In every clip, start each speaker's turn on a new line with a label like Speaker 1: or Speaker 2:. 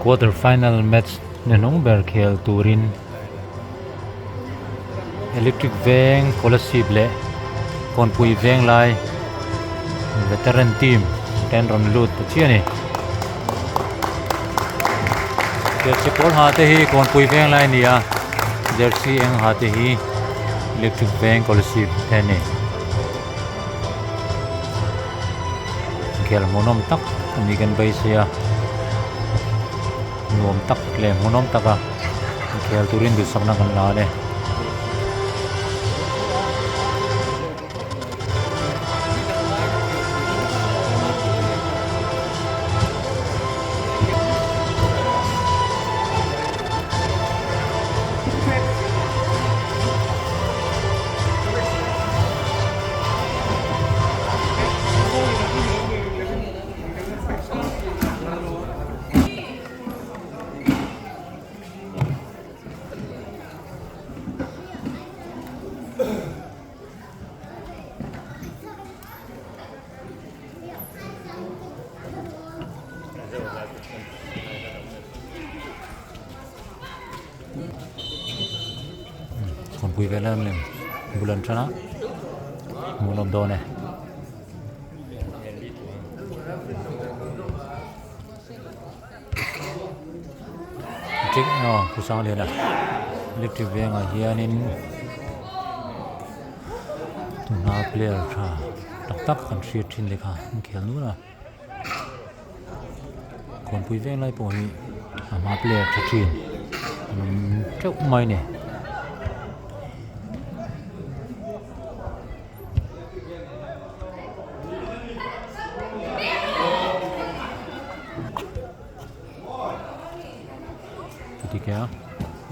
Speaker 1: Quarter final match hnuhnung ber khel turin Electric Veng Kolasib leh Kawnpui Venglai Veteran team te an rawn lut ta chiah a ni. Jersey pawl ha te hi Kawnpui Venglai a ni a, Jersey eng ha te hi Electric Veng Kolasib te a ni. Inkhel hmuhnawm tak a ni kan beisei a, nuam tak leh hmuhnawm taka inkhel turin duhsakna kan la a ni. Kawnpui vel a lem bul an tan a hmuhnawm dawn e. Aw pu Sangliana electric vengah hianin tuna player tha tak tak kan hriat thin te kha an khel nual a. Kawnpui veng lai pawh hi a hma player tha thin an awm teuh mai a ni.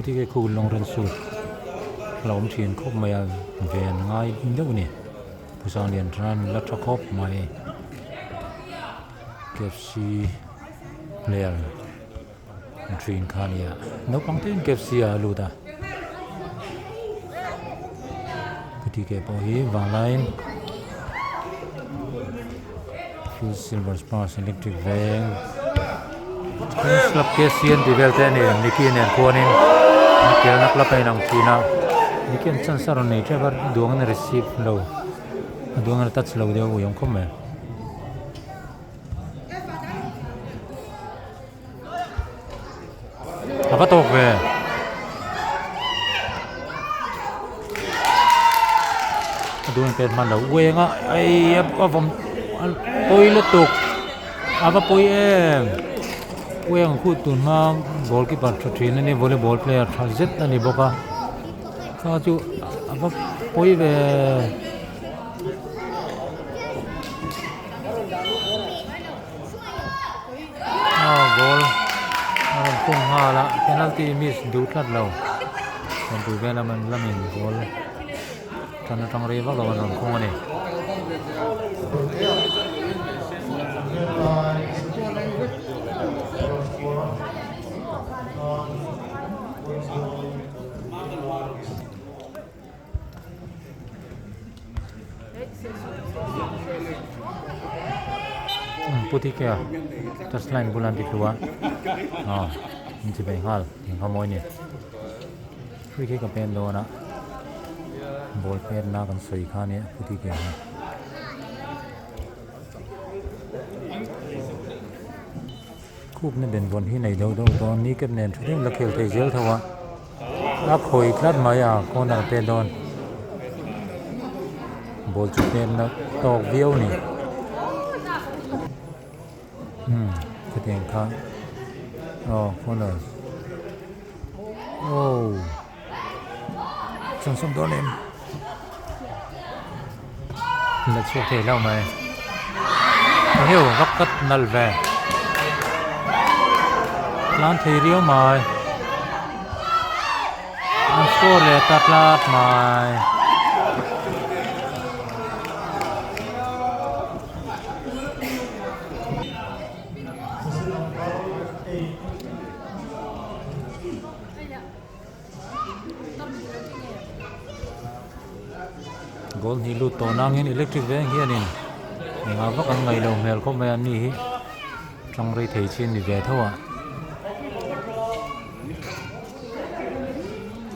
Speaker 1: Putike khu lawng ren suit a awm thin khawp mai a ven ngai deuh a ni. Pu Sanglian tan la tha khawp mai KFC player an thin kha a ni a naupang te in KFC ah a lut a putike pawh hi vanglaiin full silver sparks electric veng club KFC an tih vel te a ni Nicky nen khuanin an kelna club a inang thin a Nicky an chance a rawn nei tep a duang in a receive lo a duang in a touch lo deuh a ui awm khawp mai. A va tawk ve. A duh in pet hman lo ueng a ei a vawm pawi lutuk a va pawi em ueng khu tun hma goalkeeper tha thin a ni volleyball player tha zet a ni bawk a kha chu a va pawi ve. Aw ball a rawn khung nghal a penalty miss duh tlat lo Kawnpui vel a man lamin ball tan atang rei vak lo an rawn khung a ni. Putike touch line bula an ti tlu a aw an ti ve nghal eng kha mawi a ni free kick a pen dawn a ball pen na kan sawi kha ania putike hi. Khupna benvawn hi nei deuh deuh dawn ni kep nen tha deuh la khel thei zel tho a a khawi tlat mai a corner te dawn ball chu pen na tawk viau a ni umm khatiang kha aw corner aw chhan sawm dawn em la chhuak thei hlauh mai eng vak kat nalh ve tlan thei riau mai an score leh ta tlat mai. Goal hnih lut tawh nangin electric veng hianin engah vak an ngaih loh hmel khawp mai a ni hi tang rei thei chin ni ve tho a.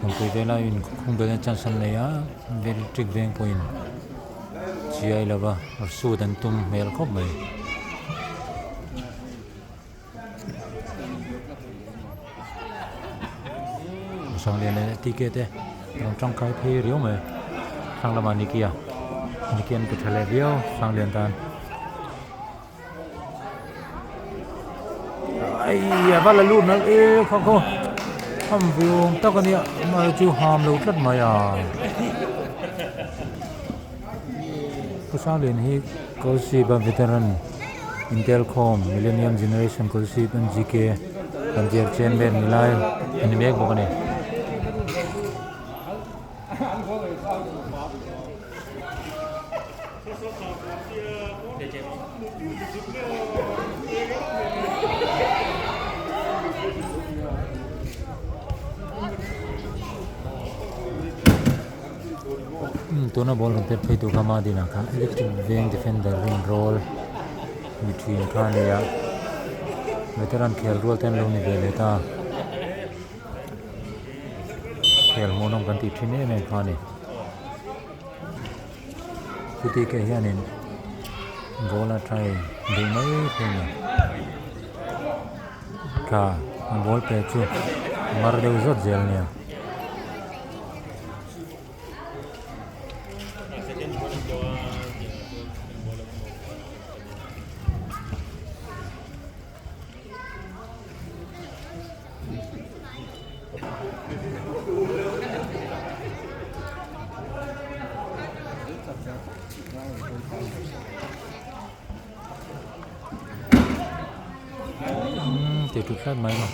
Speaker 1: Kampui vela in khung belh na chance an nei a electric veng pawhin chiai lova sut an tum hmel khawp mai. Sanglian leh TK te rawn tangkai phei riau mai thlang lamah Nikia Nikia an pe tha leh viau Sanglian tan. Ai a va la lut nalh e kha khaw ham ve awm tak a nia mahse chu ham lo tlat mai a Pu Sanglian hi Kawlsip a veteran Intelcom Millennium Generation Kawlsip MGK kan tih chairman ni lai a ni mek bawk a ni. Tuna ball kan pet phei tur kha Madina kha electric veng defender rin roll ni thin kha a ni a veteran khel rual te an lo ni ve leh ta khel hmuhnawm kan tih thin em em kha a ni. Chuti ke hianin ball a try duh mai thei a ni tla a ball pe chu mar deuh zawt zel a nia. Umm tih tut tlat mai a.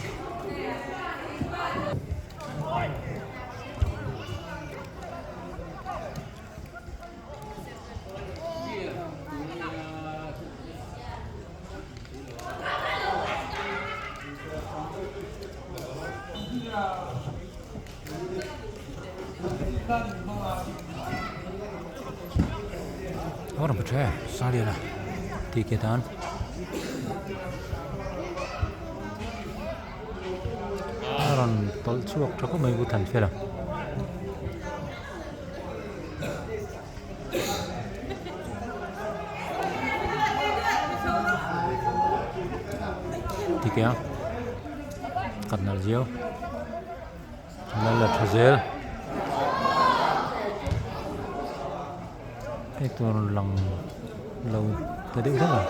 Speaker 1: A rawn tawlh chhuak tha khawp mai u Thanfela. Tikhe a khat nalh ziau lal la tha zel hei tur lang lo ta deuh hlek a.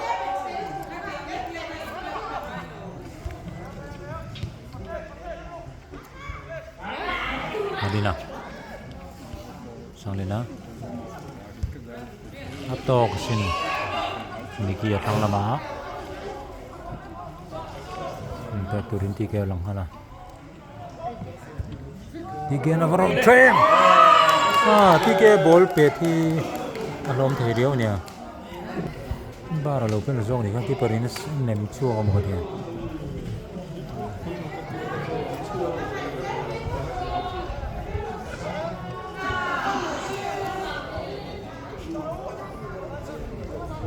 Speaker 1: Madina. Sanglina a tawk sin Nicky a thlang lamah in pek turin TK a lang nghal a TK an a va rawh thleng ah TK ball pet hi a hlawm thei riau a nia bar a lo pen zawk ni khan keeper in a nem chhuak a maw ka ti a.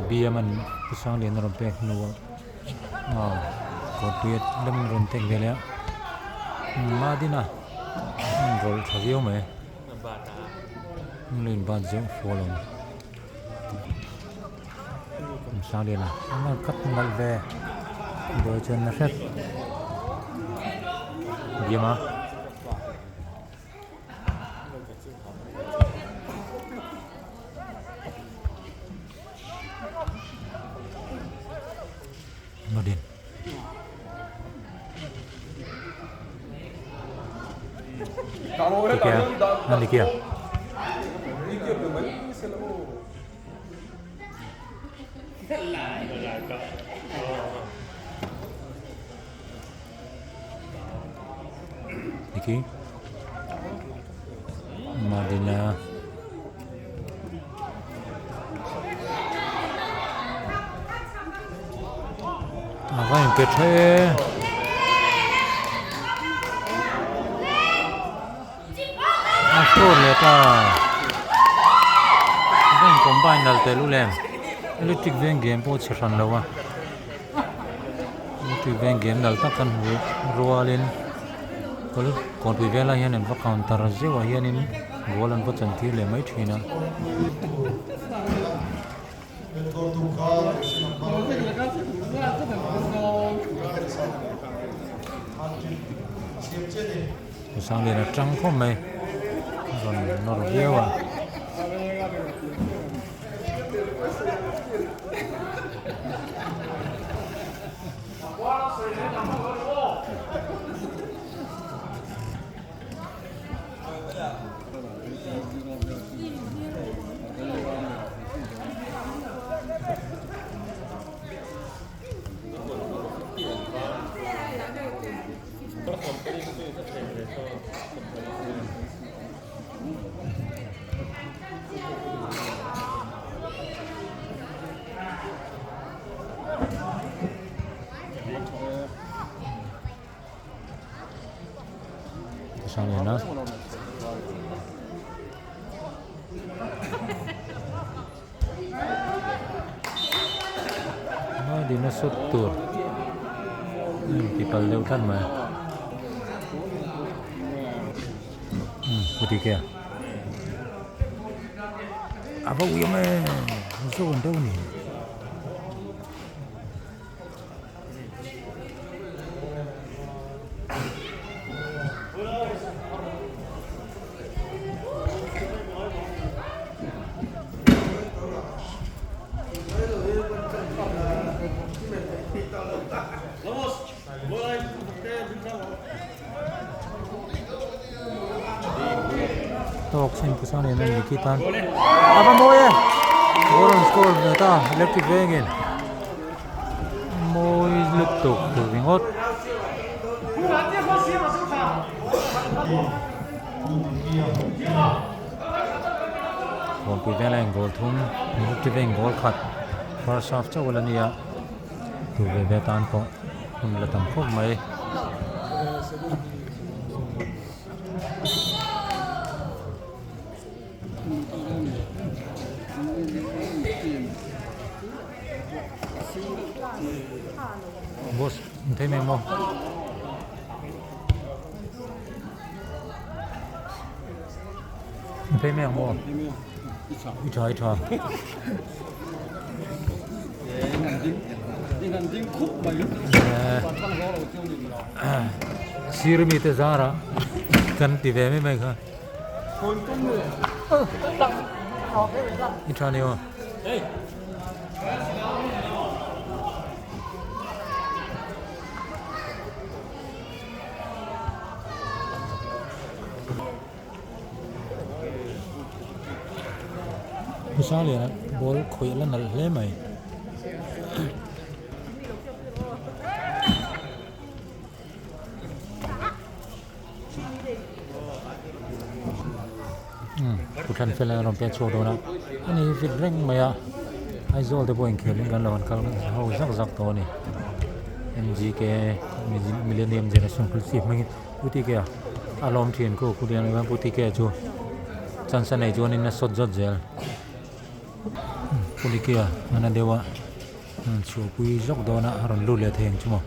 Speaker 1: Biam an pu Sanglian a rawn pek hnu a aw kawrpui a lem an rawn tek ve leh a Madina a inrawlh tha viau mai an lo inbat zeuh fo lo Sanglian a an cut nalh ve dawi chuan na hret Biam a. Madin. Tikia, nan tikia. Niki Madina a va in pe tha e a score leh ta a va in combine nal tel u lem electric veng game pawh chhe hran lo a. Tui veng game nal tak kan hmu rualin. Kal kawnpui velah hian an va counter zeuh ah hianin goal an va chan tir leh mai thin a. Sanglian a tang khawp mai a rawn nawr viau a. Sangliana. Dina sut tur a inti pal deuh tlat mai umm pu tike a va ui awm e zawn deuh a ni. Tawk sin pu sang lian a ni khi tan a va mawi e goal an score ve ta electric vengin mawi lutuk tur ringawt. Kawnpui vela in goal thum electric veng goal khat first half chauh ala nia tur ve ve tan pawh hun la tam khawp mai. Boss in thei mai maw. In thei mai ang maw. I tha i tha. Sir mi te zara kan ti ve mai mai kha. I tha ni aw. Hmuhsangliana ball khawih a la nalh hle mai. Kutthlan fel a rawn pek chhuak dawn a ani hi fit reng mai a Aizawl te pawh inkhelhin kan lo han kal ho zak zak tawh a ni M G K Millennium Generation Khulsih hmangin Pu T K a a lawm thin khu khu lian Pu T K chu chance a nei chuanin a sawt zawt zel Pu T K a hmana deuh a. An chhuahpui zawk dawn a a rawn lut leh thei ang chu maw.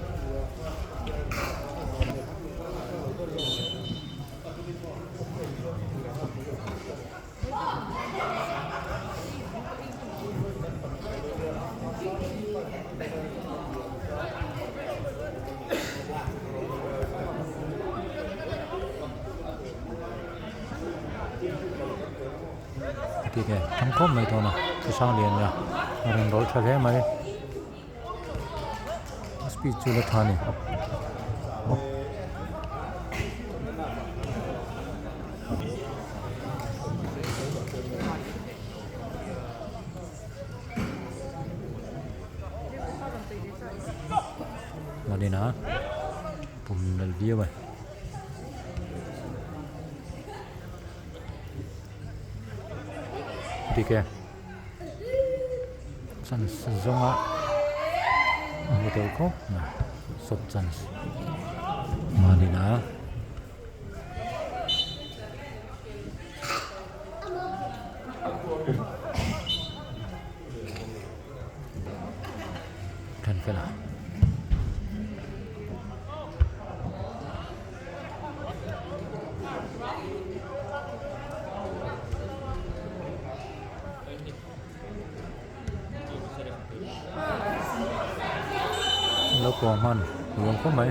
Speaker 1: Ti ve thang khawp mai dawn a thu sang lian nia a rawn rawl tha hle mai a speed chu la tha a ni. Marina pum lal viau e. Dik e chance zawnga a hmu tel khawp mai sawt chance mahni a. Then fel a. pawng hman nuam khawp mai.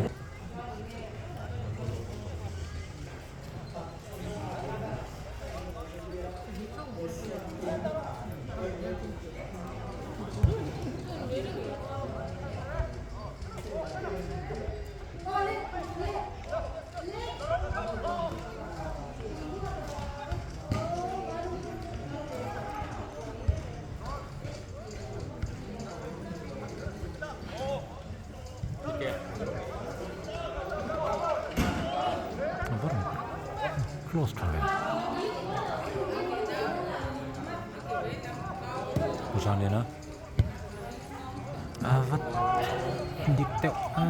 Speaker 1: Close tha ve. Zan leh la. A va dik deuh a.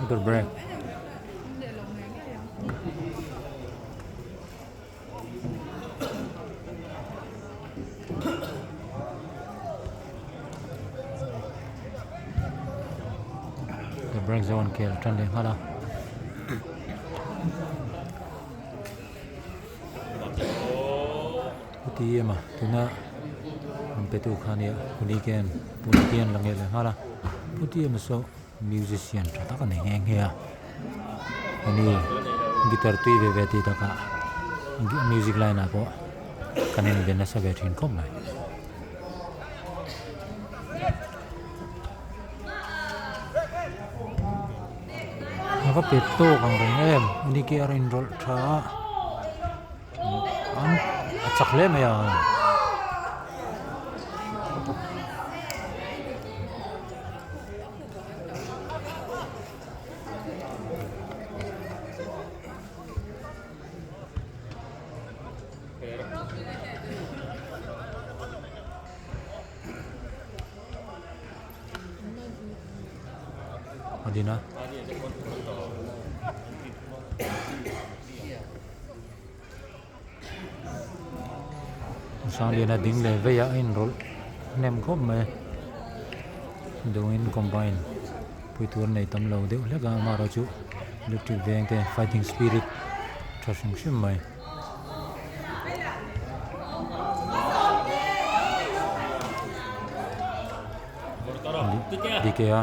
Speaker 1: Good break. The break zone kel tan leh nghal a. Ti em a tuna an petu kha nia Puniken Puniken la ngei leh nghal a Putiema saw musician tha tak a ni nghe nghe a hemi guitar tui ve ve tih takah music line ah pawh kan inbe nasa ve thin khawp mai. A va pet tawk ang reng em Nike a rawn inrawlh tha a an a chak hle mai a. A din a. Sangliana ding leh vei a a inrawlh hnem khawp mai dawngin combine pui tur a nei tam lo deuh hlek a amaherawhchu electric veng te fighting spirit tha hrim hrim mai. Dike a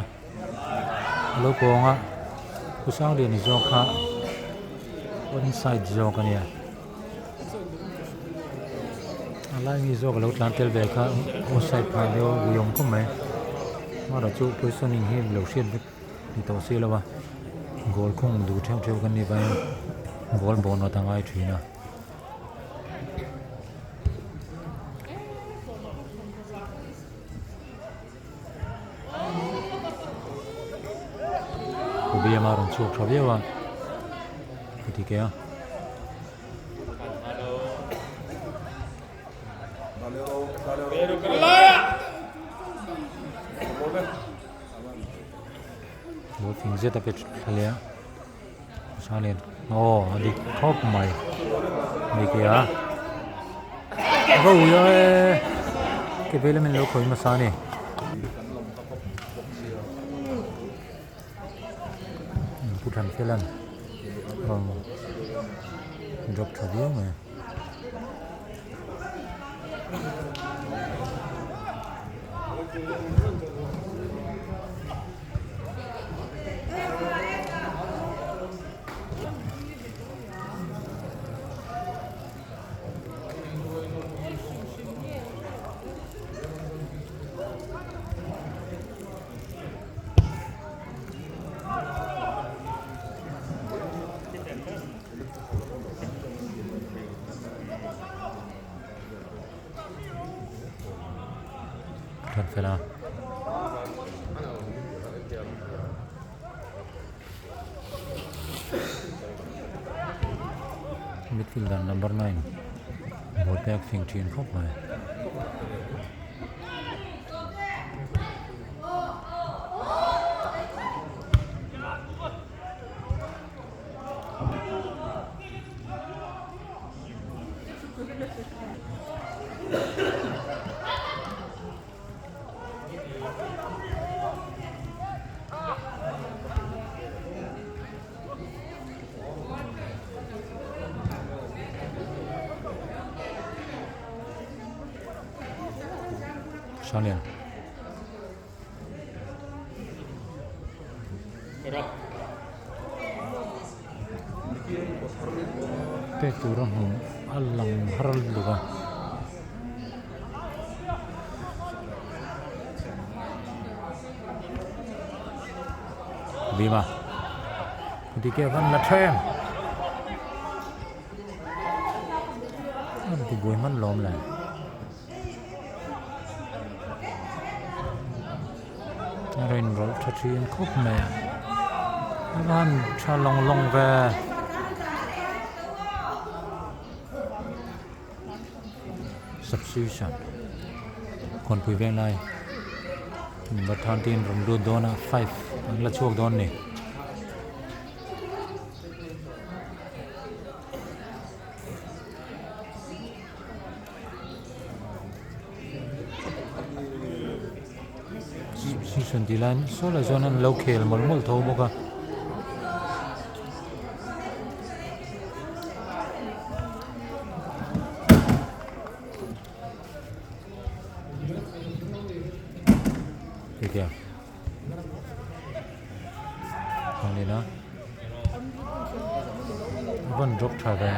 Speaker 1: lo pawng a Pu Sangliana zawk kha one side zawk a nia a lai mi zawk a lo tlan tel ve kha offside phah deuh a ui awm khawp mai amaherawh chu positioning hi lo hriat vek ni tawh si lo a goal khung duh theuh theuh kan nih vangin goal bawn a ta ngai thin a. Biama rawn chhuak tha viau a ka ti kei a. Ball fing zet a pe thla leh a chuanin aw a dik khawp mai a dik leh a a va ui a e ke vei lamin lo khawi hmasa a ni. Pu Thanfela'n rawn drop tha viau mai. That fel a. Midfielder number 9 ball pek fing thin khawp mai. Sanian. Pek tur a hmuh a lang har lutuk a. Bima dike van la tha em an ti buai hman lawm le. A rawn rawlh tha thin khawp mai a a va han tha lawng lawng ve. Substitution Kawnpui veng lai number 13 rawn lut dawn a 5 an la chhuak dawn ni. Substitution tih laiin saw lai chuan an lo khel mawlh mawlh tho bawk a. Hetiang Thlanglina a van drop tha ve.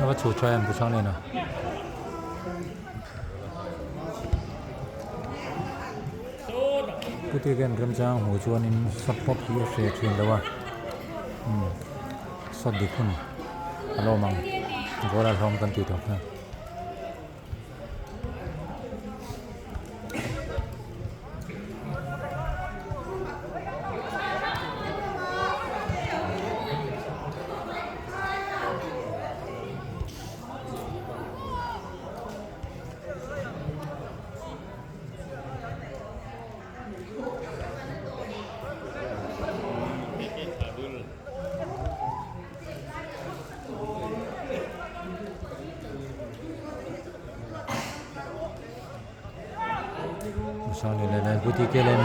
Speaker 1: A va chhu tha em pu Sangliana. Puti khian remchang hmuh chuanin sawt pawp hi a hre thin lo a umm sawt dik hun a lo awm ang goal a hlawm kan tih tawh kha.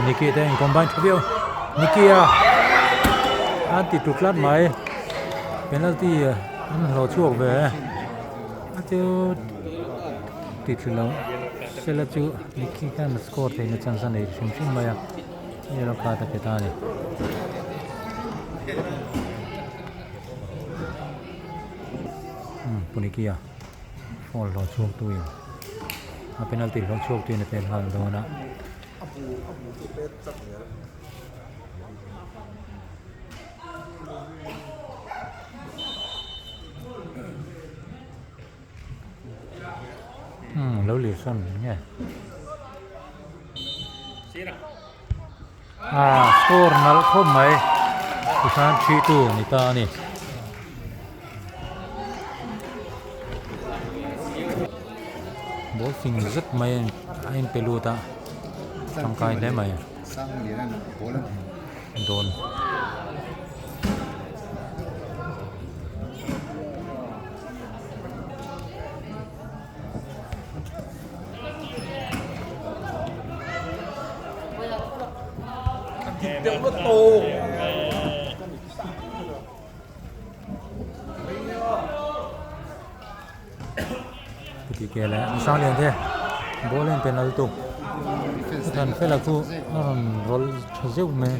Speaker 1: Niki te in combine tha viau Niki a a ti tlu tlat mai penalty an hlawh chhuak ve a chu ti tlu lo sela chu Niki khan score theihna chance a nei hrim hrim mai a yellow card a pe ta a ni. Punikia foul hlawh chhuak tu in a penalty hlawh chhuak tu in a pel nghal dawn a. Umm lo lir sawn nge. Ah score nalh khawp mai tikhan 3-2 ni ta a ni. Ball fing zet mai a inpe lut a tangkai hle mai dawn. Ti ke leh a sang lian te ball a inpen al tuk a than fela chu a rawn roll tha zeuh mai.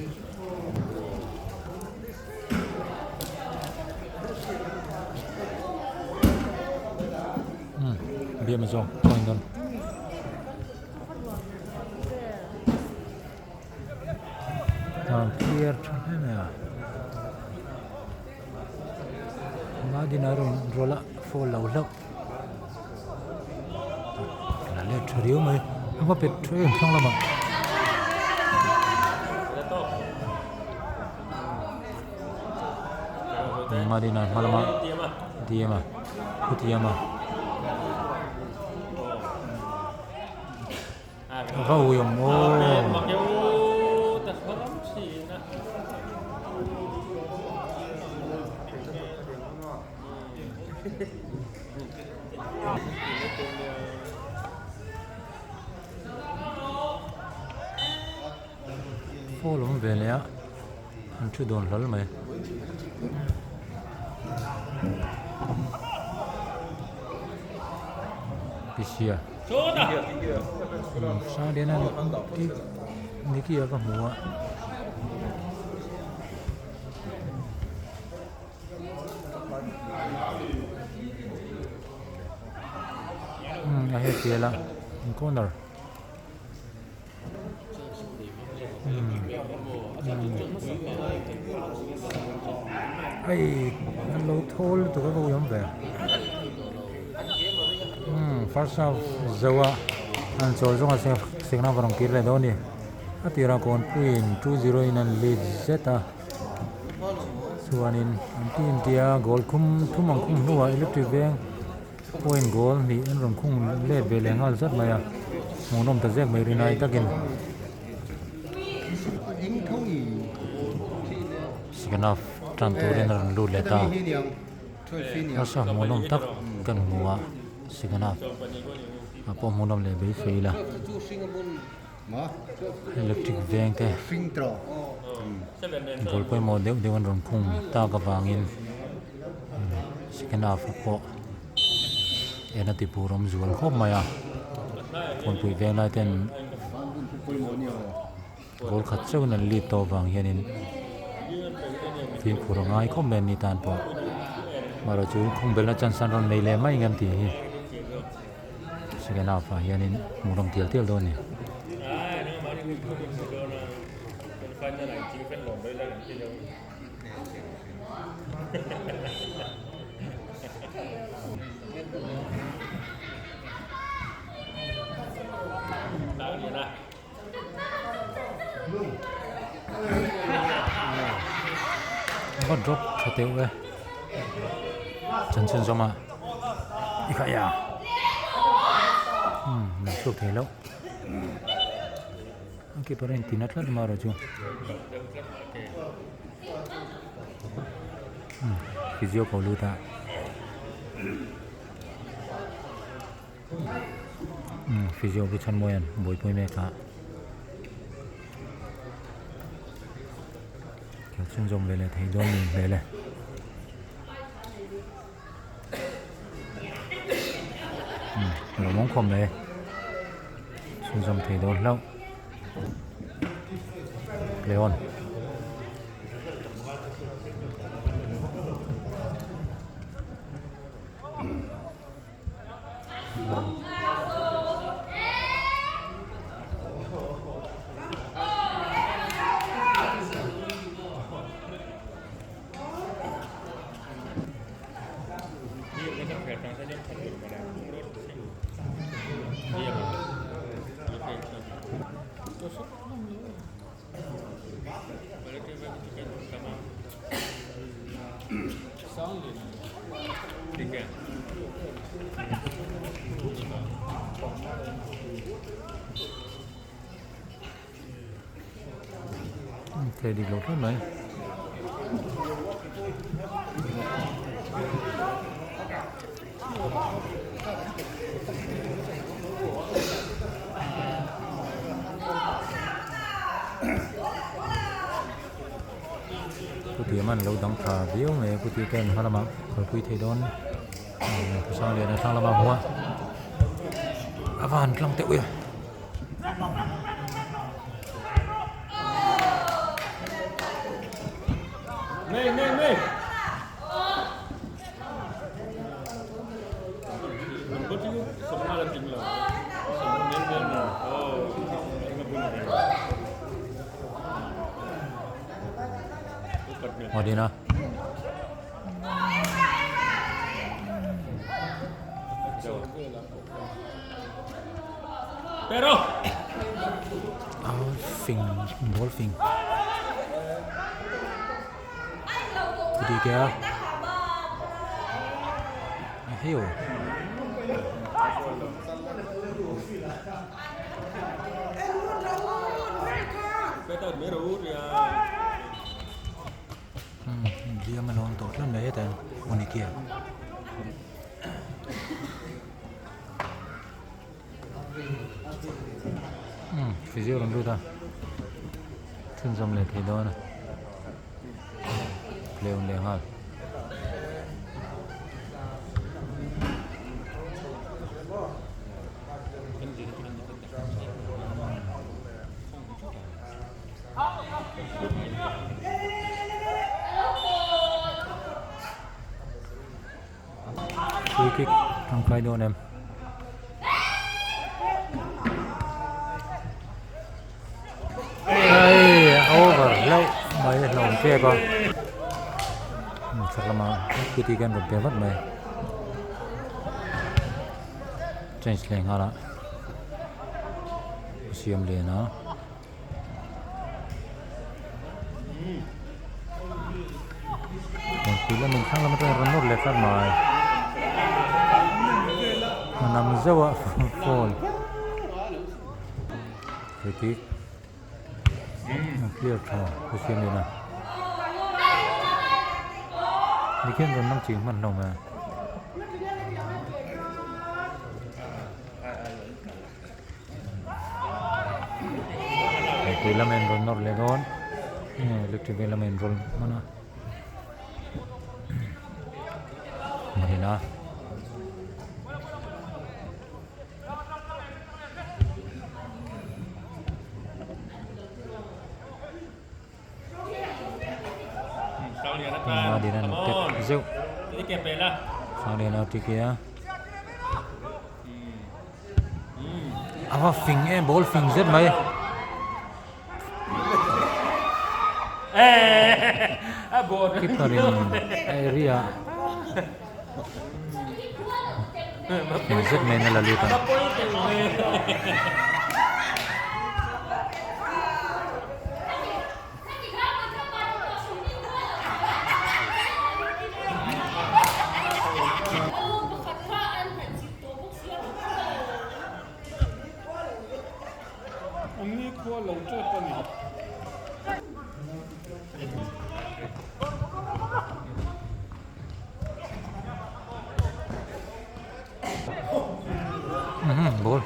Speaker 1: Biam zawk point dawn. A clear tha hle mai a. Madina rawn rawlh a foul lo hlauh. La let tha riau mai. A va pet tha em thlang lamah. Madina hma lamah Diema Pu Diema. A va ui awm aw. Foul awm ve leh a an thu dawn hlawl mai. Pisia. Sangliana Nicky a ka hmu a. A hei pial a corner. Hei an lo thawl lutuk a ka ui awm ve umm first half zo a an chawl zawng a second half a rawn kir leh dawn a ni a tirah kawnpuiin 2-0 in an lead zet a chuanin an team tia goal khum thum ang khum hnuah electric veng. Point goal hnih an rawn khung let ve leh nghal zat mai a, hmuhnawm ta zek mai rinai takin. Second half tan turin a rawn lut leh ta, nasa hmuhnawm tak kan hmu a, second half ah pawh hmuhnawm leh beisei ila. Electric veng te goal pawimawh deuh deuh an rawn khung tak avangin second half ah pawh en a ti pur awm zual khawp mai a kawnpui veng lai ten goal khat chauh in an lead tawh avang hianin fimkhur a ngai khawp mai an ni tan pawh amaherawhchu khung belhna chance an rawn nei leh mai ang tih hi. Second half ah hianin hmuh rawng tial tial dawn a ni. Va drop tha teuh e chanchin zawm a i kha ya umm min chhuak thei loh a keeper a inti na tlat mai erawh chu umm physio ko lut a. Physio pu Chhanmawia'n buaipui mek a thil chhunzawm ve leh thei dawn ni hmel e. Lo mawng khawm mai chhunzawm thei dawn hlauh play on. Thei dik lo tlat mai. Putiam an lo dang tha viau mai a puti te an hma lamah kalpui thei dawn Khawsang lian a thlang lamah a hmu a a van tlang teuh e. Madina. Fing ball fing. Đi kìa. Hiểu. Hliam a lawn tawh tlat mai hetah hian Unikia. Physio rawn lut a chhunzawm leh thei dawn a play on leh nghal. Free kick tangkai dawn em? Hei a over hlauh mai a hlauhawm tep a chak lamah kuti khian rawn pe vat mai change leh nghal a siam lian a. Kawnpui lamin thlang lam atangin rawn nawr leh tlat mai. A nam zeuh a phone hei khi a clear tha ka siam leh a. Tikhian rawn lang ching hman hlawm e. Tui lama in rawn nawr leh dawn electric vel lama in rawn hman a Marina Marina an tep zeuh Sangliana tike a. A va fing em ball fing zet mai. Keeper in area fing zet mai in a la lut a. Ball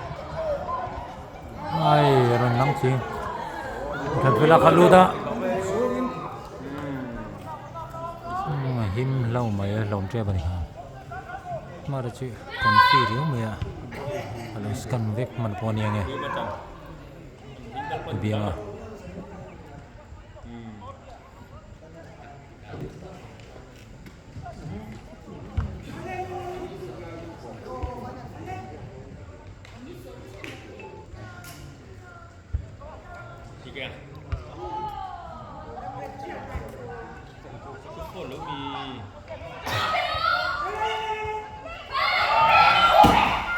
Speaker 1: ai rawn lang ching Thanfela kha lut a him hlo mai a hlawm tep a ni Hmara chu kan fi riau mai a a lo scan vek hman pawh a ni ang e biang a.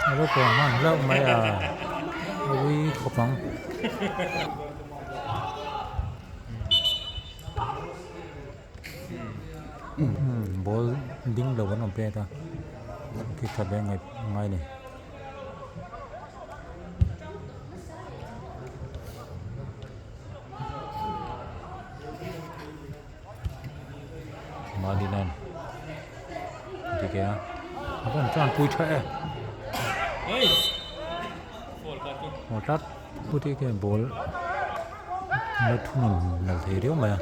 Speaker 1: A lo kawng hman hlauh mai a a ui khawp ang. Ball ding lo an awm pek a khi tha ber ngai a ni. Madinan ti ke a a van chuan pui tha e aw tlat pute khian ball la thunun nalh thei riau mai a.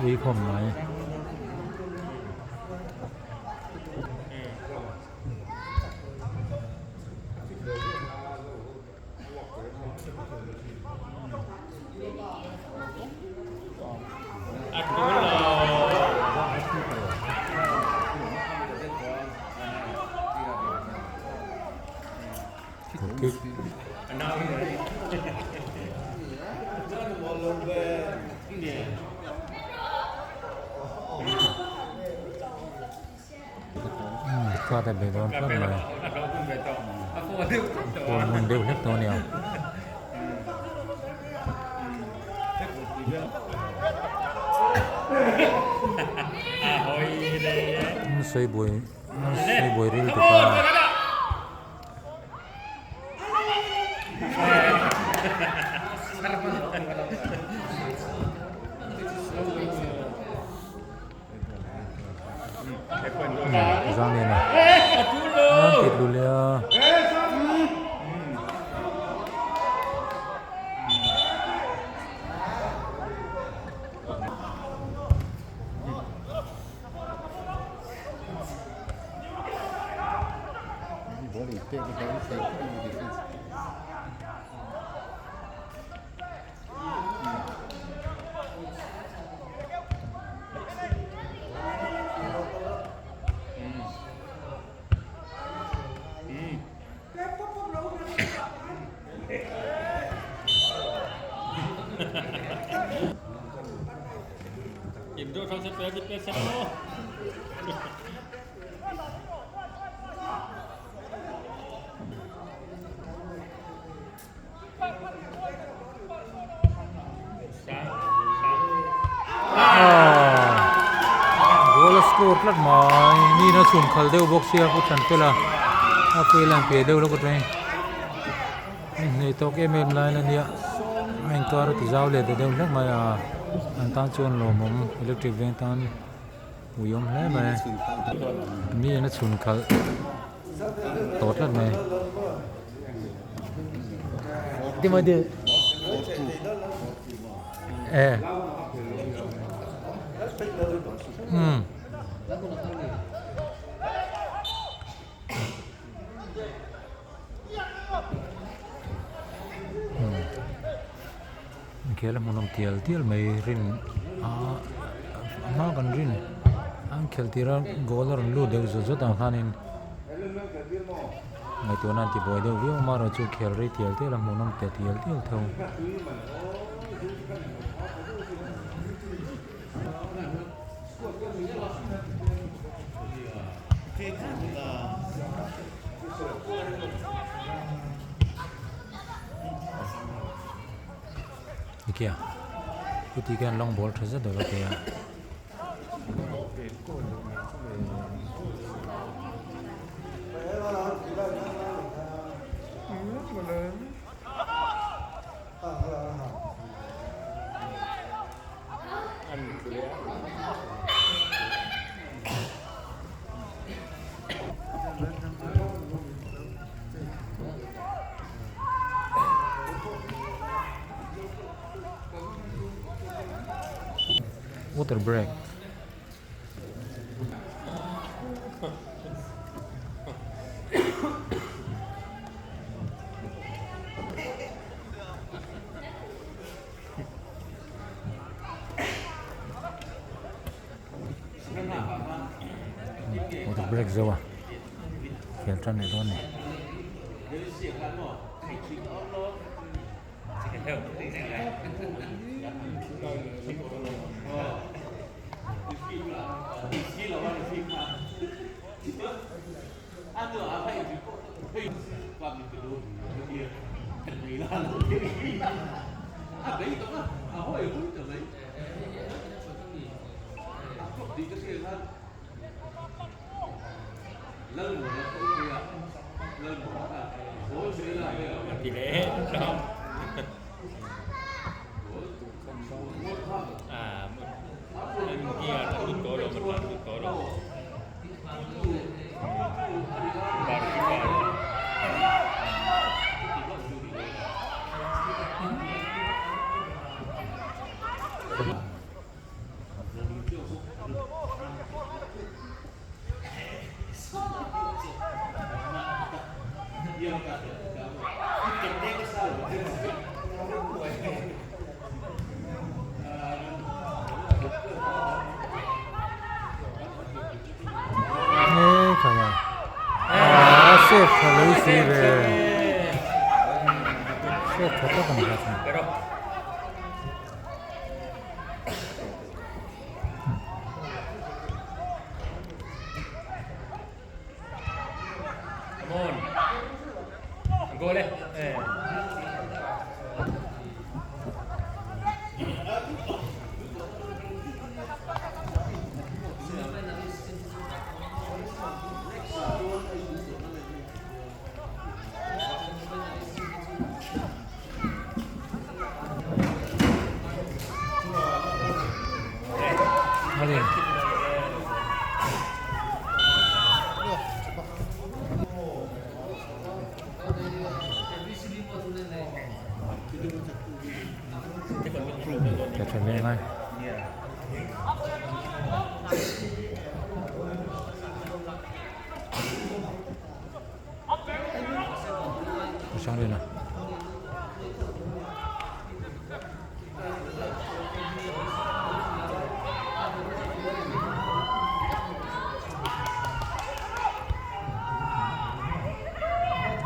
Speaker 1: Ui khawm mai. Kick. Chhuat a bei dawn tlat mai. Phone ngun deuh hlek tawh a nia. Sawi buai sawi buai ril tuk a. Zanian a an tit lu leh a. Goal a score tlat mai mi in a chhun khal deuh bawk sia pu than fel a a pui lan pe deuh lawk atangin a inhneih tawk em em lai la nia a inkar a ti zau leh ta deuh hlek mai a an tan chuan lawmawm electric veng tan ui awm hle mai mi in a chhun khalh tawh tlat mai. Inkhel a hmuhnawm tial tial mai rin a a hma kan rin a inkhelh tir a goal a rawn lut deuh zawt zawt ang khanin ngaihtuahna an ti buai deuh viau amaherawh chu khel rei tial tial a hmuhnawm ta tial tial tho. Tikhian chuti khian long ball tha zet deuh a ti a. Water break. Water break zo a khel tan leh dawn a ni. Pek tha tak a ni kha chuan.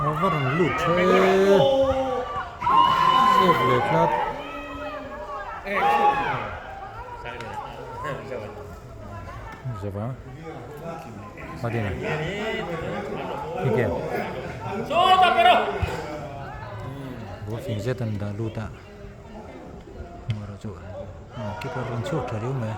Speaker 1: A va rawn lut the save leh tlat. Zava Madina Hige Ball fing zet an dah lut a amaherawhchu keeper rawn chhuak tha riau mai a.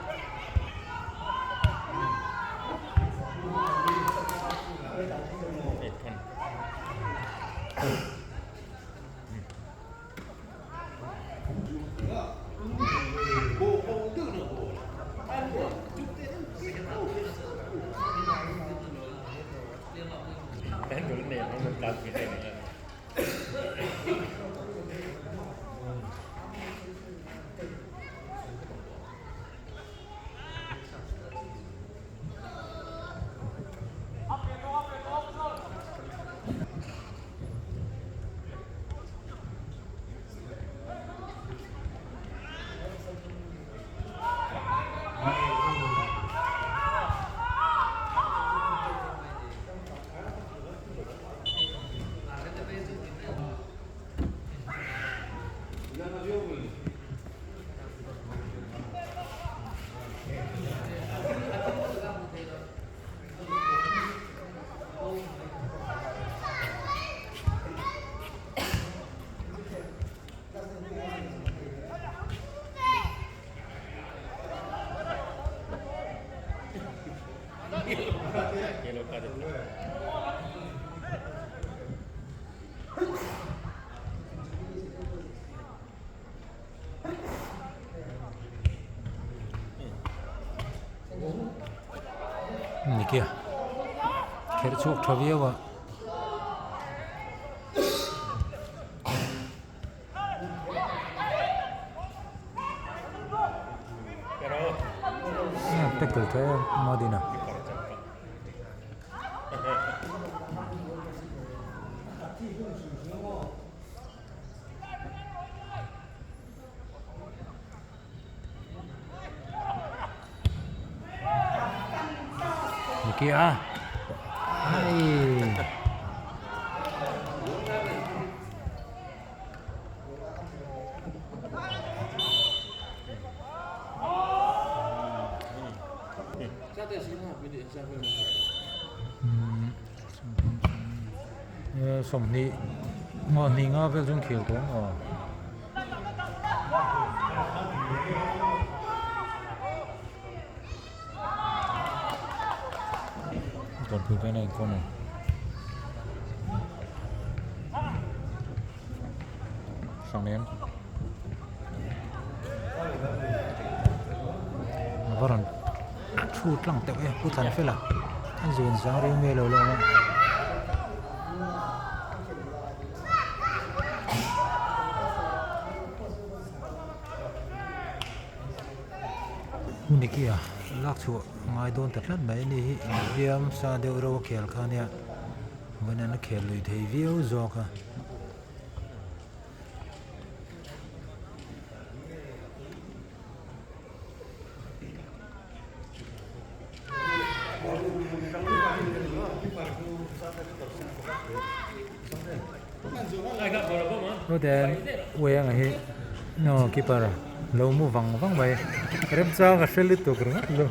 Speaker 1: Ni kia kherh chhuak tha viau a. Tackle tha em Madina. Ni kia. Ai. Sawmhnih hnih nga vel chu an khel tawh ang aw. Kawnpui vel a inkhawm ang. Hrang em. A va rawn thu tlang teuh e pu tlan fel a a zun zang reng mai lo lawm a. Hmun hi a lak chhuah ngai dawn ta tlat mai a ni hi inhliam sa deuh reuh a khel kha ania vawiin a khel lui thei viau zawk a. Hute Uianga hi no keeper lo mu vang vang mai remchang a hre lutuk ringawt lo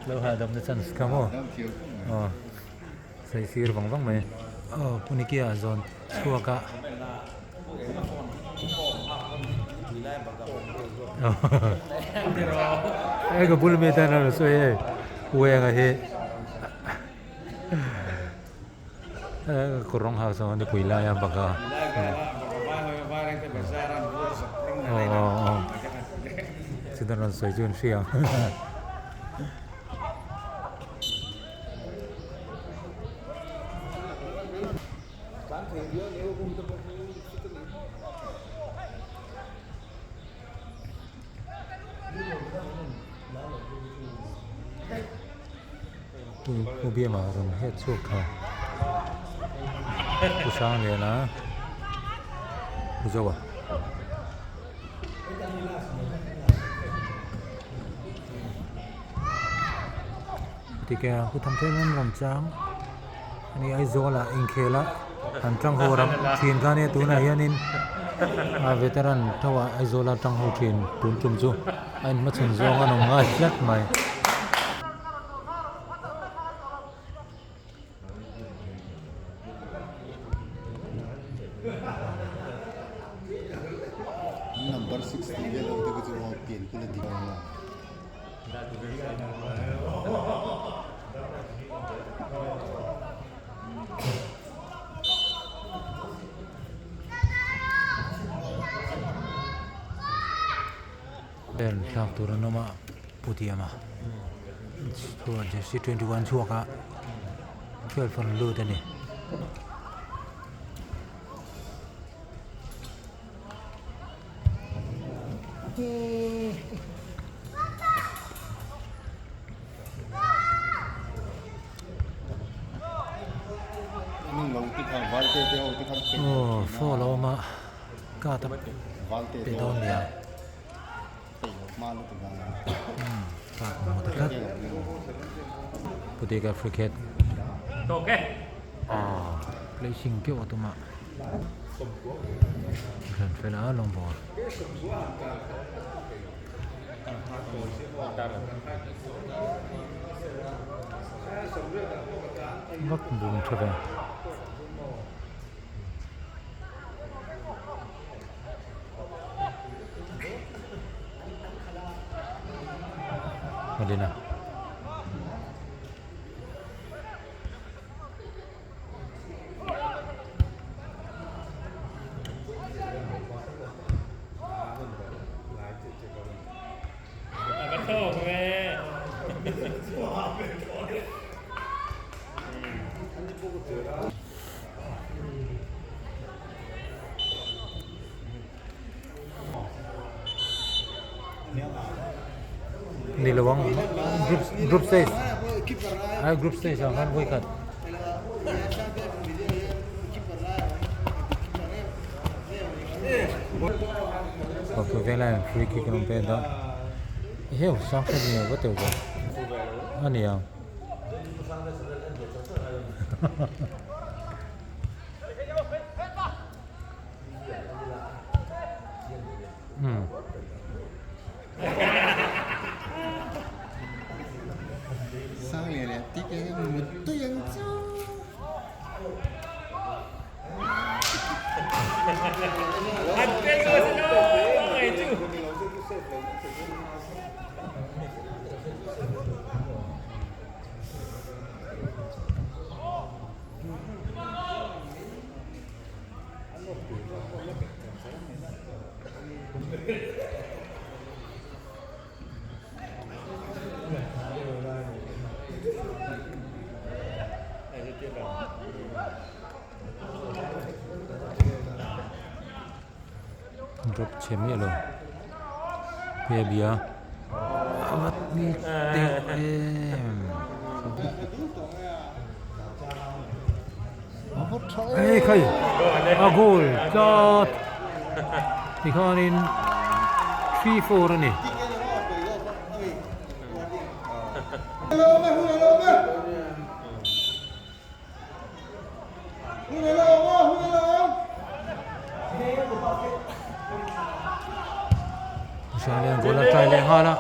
Speaker 1: lo hahdam na chance kha maw aw sawi sir vang vang mai aw Punikia zawn chhuak a hei ka bul mi tan a rawn sawi hei Uianga hi. Kawr rawng hak chuan nipui lai a bak a chutan rawn sawi chu an hria ang. Pu Biama rawn hriat chhuak kha Pu Sangliana Pu Zoa. Tikhe Pu Thamthel an rawn chang a ni Aizawl ah inkhel a an tang ho ram thin kha ania tunah hianin a veteran tho ah Aizawl a tang ho thin tun tum chu a inhmachhawn zawng an awm ngai tlat mai.
Speaker 2: Number 60 vel ho te chu pian kul a dik ang a.
Speaker 1: Pen thlak tur an awm a pu Tiama chuan jersey 21 chhuak a 12 an lut a ni. Aw foul a awm a card a pe dawn nia. Card hmu ta tlat. Puteka free kick. Aw placing keuh a tum a. Hran fel a long ball. Vak bum tha ve. Madina. Ni lo ang group group stage ai group stage ah khan vawikhat Pakhat vela in free kick an awm pek a heu sang khat ni va teuh ve a ni ang. Drop chhe miah lo he bia a vat ni teh em hei khai a goal tlat tikhanin 3-4 a ni. nghal a.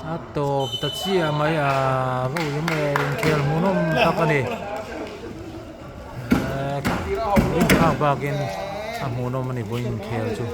Speaker 1: A tawp ta chiah mai a va ui em em inkhel hmuhnawm tak a ni. Inkhak bakin a hmuhnawm a ni vawiin inkhel chu.